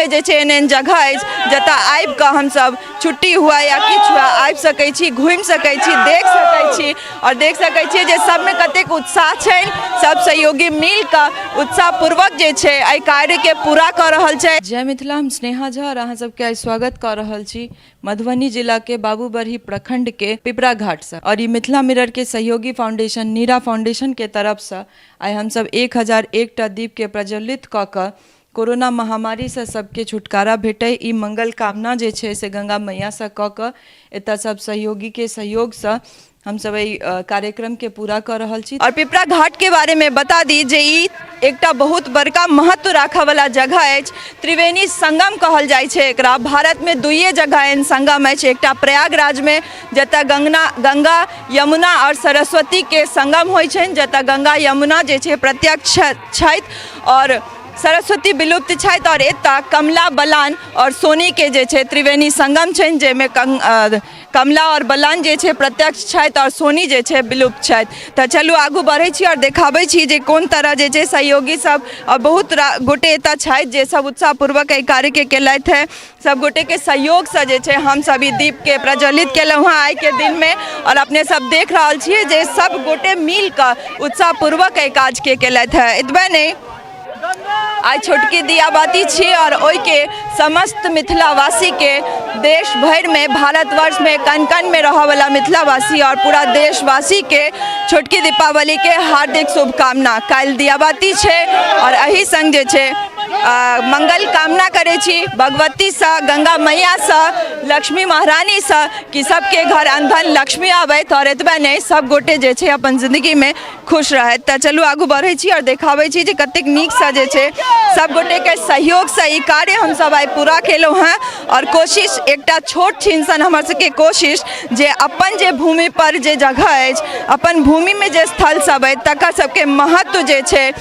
मिथिलामे जे छै एहन एहन जगह अछि जतऽ आबिकऽ हमसब छुट्टी हुए या किछु हुए, आबि सकै छी, घुमि सकै छी, देख सकै छी। आओर देख सकै छियै जे सबमे कतेक उत्साह छनि। सब सहयोगी मिल कऽ उत्साहपूर्वक जे छै एहि कार्यके पूरा कऽ रहल छै। जय मिथिला, हम स्नेहा झा आओर अहाँ सबके आइ स्वागत कऽ रहल छी मधुबनी जिलाके बाबूबरही प्रखंडके पिपरा घाटसँ। आओर ई मिथिला मिररके सहयोगी फाउंडेशन नीरा फाउंडेशनके तरफसँ आइ हमसब 1001टा दीपके प्रज्वलित कऽ कऽ कोरोना महामारीसँ सबके छुटकारा भेटै, ई मंगल कामना जे छै से गंगा मैयासँ कऽ कऽ एतऽ सब सहयोगीके सहयोगसँ हमसब एहि कार्यक्रमके पूरा कऽ रहल छी। आओर पिपरा घाटके बारेमे बता दी जे ई एकटा बहुत बड़का महत्व राखऽवला जगह अछि। त्रिवेणी संगम कहल जाइ छै एकरा। भारतमे दुइए जगह एहन संगम अछि, एकटा प्रयागराजमे जतऽ गंगा, यमुना आओर सरस्वतीके संगम होइ छनि, जतऽ गंगा यमुना जे छै प्रत्यक्ष छथि आओर सरस्वती विलुप्त छथि, आओर एतऽ कमला बलान आओर सोनीके जे छै त्रिवेणी संगम छनि, जाहिमे कमला आओर बलान जे छै प्रत्यक्ष छथि आओर सोनी जे छै विलुप्त छथि। तऽ चलू आगू बढ़ै छी आओर देखाबै छी जे कोन तरह जे छै सहयोगी सब आओर बहुत गोटे एतऽ छथि जे सब उत्साहपूर्वक एहि कार्यके केलथि हेँ। सब गोटेके सहयोगसँ जे छै हमसब ई दीपके प्रज्वलित केलहुँ हेँ आइके दिनमे। आओर अपने सब देख रहल छियै जे सब गोटे मिलकऽ उत्साहपूर्वक एहि काजके केलथि हेँ। एतबे नहि, आइ छोटकी दियाबाती छी आओर ओहिके समस्त मिथिलावासीके, देश भरिमे, भारतवर्षमे कण कणमे रहऽवला मिथिलावासी आओर पूरा देशवासीके छोटकी दीपावलीके हार्दिक शुभकामना। काल्हि दियाबाती छै आओर एहि सङ्ग जे छै मंगल कामना करै छी भगवतीसँ, गंगा मैयासँ, लक्ष्मी महारानीसँ कि सबके घर अनधन लक्ष्मी आबथि आओर एतबे नहि, सब गोटे जे छै अपन जिन्दगीमे खुश रहथि। तऽ चलू आगू बढ़ै छी आओर देखाबै छी जे कतेक नीकसँ जे छै सब गोटेके सहयोगसँ ई कार्य हमसब आइ पूरा केलहुँ हेँ। आओर कोशिश एकटा छोट छिन सन हमर सबके कोशिश जे अपन जे भूमि पर जे जगह अछि, अपन भूमिमे जे स्थल सब अछि, तकर सबके महत्व जे छै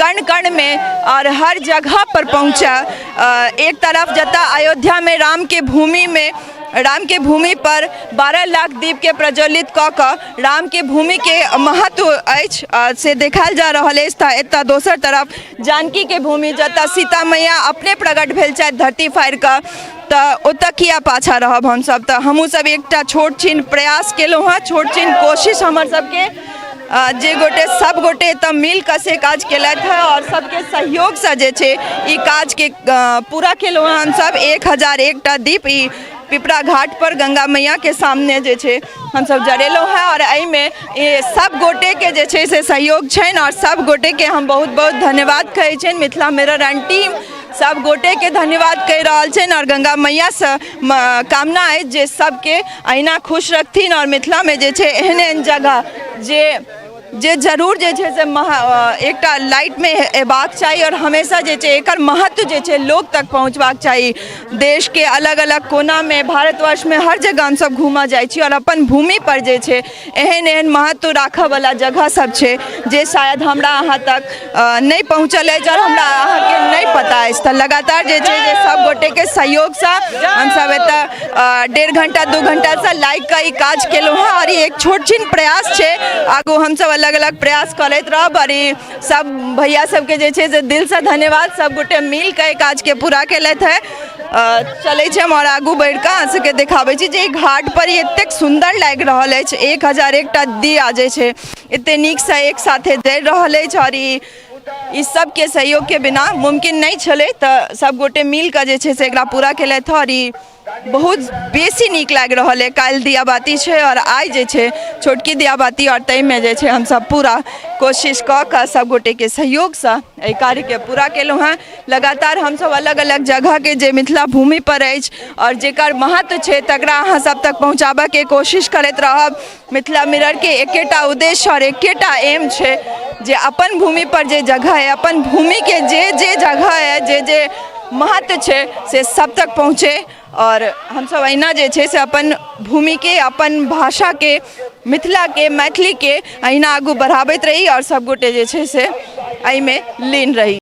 कण कणमे आओर हर जगह पर पहुँचै। एक तरफ जतऽ अयोध्यामे रामके भूमिमे, रामके भूमि पर 12 लाख दीपके प्रज्वलित कऽ कऽ रामके भूमिके महत्व अछि से देखायल जा रहल अछि, तऽ एतऽ दोसर तरफ जानकीके भूमि जतऽ सीता मैया अपने प्रकट भेल छथि धरती फाड़ि कऽ, तऽ ओतऽ किया पाछाँ रहब हमसब? तऽ हमहूँ सब एकटा छोट छिन प्रयास केलहुँ हेँ, छोट छिन कोशिश हमर सबके जे गोटे सब गोटे एतऽ मिल कऽ से काज केलथि हेँ आओर सबके सहयोगसँ जे छै ई काजके पूरा केलहुँ हेँ हमसब। 1001टा दीप ई पिपरा घाट पर गंगा मैयाके सामने जे छै हमसब जरेलहुँ हेँ आओर एहिमे सब गोटेके जे छै से सहयोग छनि आओर सब गोटेके हम बहुत बहुत धन्यवाद कहै छियनि। मिथिला मिरर एंड टीम सब गोटेके धन्यवाद कहि रहल छनि आओर गंगा मैयासँ कामना अछि जे सबके अहिना खुश रखथिन आओर मिथिलामे जे छै एहन एहन जगह जे जरूर जे छै से एकटा लाइटमे अयबाक चाही आओर हमेशा जे छै एकर महत्व जे छै लोक तक पहुँचबाक चाही। देशके अलग अलग कोनामे, भारतवर्षमे हर जगह हमसब घूमऽ जाइ छी आओर अपन भूमिपर जे छै एहन एहन महत्व राखऽवला जगह सब छै जे शायद हमरा अहाँ तक नहि पहुँचल अछि आओर हमरा अहाँके नहि पता अछि। तऽ लगातार जे छै जे सब गोटेके सहयोगसँ हमसब एतऽ 1.5 घंटा 2 घंटासँ लागि कऽ ई काज केलहुँ हँ आओर ई एक छोट छिन प्रयास छै। आगू हमसब अलग अलग प्रयास करैत रहब आओर ई सब भैया सबके जे छै से दिलसँ धन्यवाद, सब गोटे मिल कऽ एहि काजके पूरा केलथि हँ। चलै छी हम आओर आगू बढ़ि कऽ अहाँ सबके देखाबै छी जे ई घाट पर ई एतेक सुन्दर लागि रहल अछि। 1001टा दिया जे छै एते नीकसँ एक साथे जरि रहल अछि आओर ई सबके सहयोगके बिना मुमकिन नहि छलै, तऽ सब गोटे मिल कऽ जे छै से एकरा पूरा केलथि हँ आओर ई बहुत बेसी नीक लागि रहल अइ। काल्हि दियाबाती छै आओर आइ जे छै छोटकी दियाबाती आओर ताहिमे जे छै हमसब पूरा कोशिश कऽ कऽ सब गोटेके सहयोगसँ एहि कार्यके पूरा केलहुँ हँ। लगातार हमसब अलग अलग जगहके जे मिथिला भूमिपर अछि आओर जेकर महत्व छै तकरा अहाँ सब तक पहुँचाबऽके कोशिश करैत रहब। मिथिला मिररके एकेटा उद्देश्य आओर एकेटा एम छै जे अपन भूमिपर जे जगह अइ, अपन भूमिके जे जे जगह अइ, जे जे महत्व छै से सब तक पहुँचै आओर हमसब अहिना जे छै से अपन भूमिके, अपन भाषाके, मिथिलाके, मैथिलीके अहिना आगू बढ़ाबैत रही आओर सब गोटे जे छै से एहिमे लीन रही।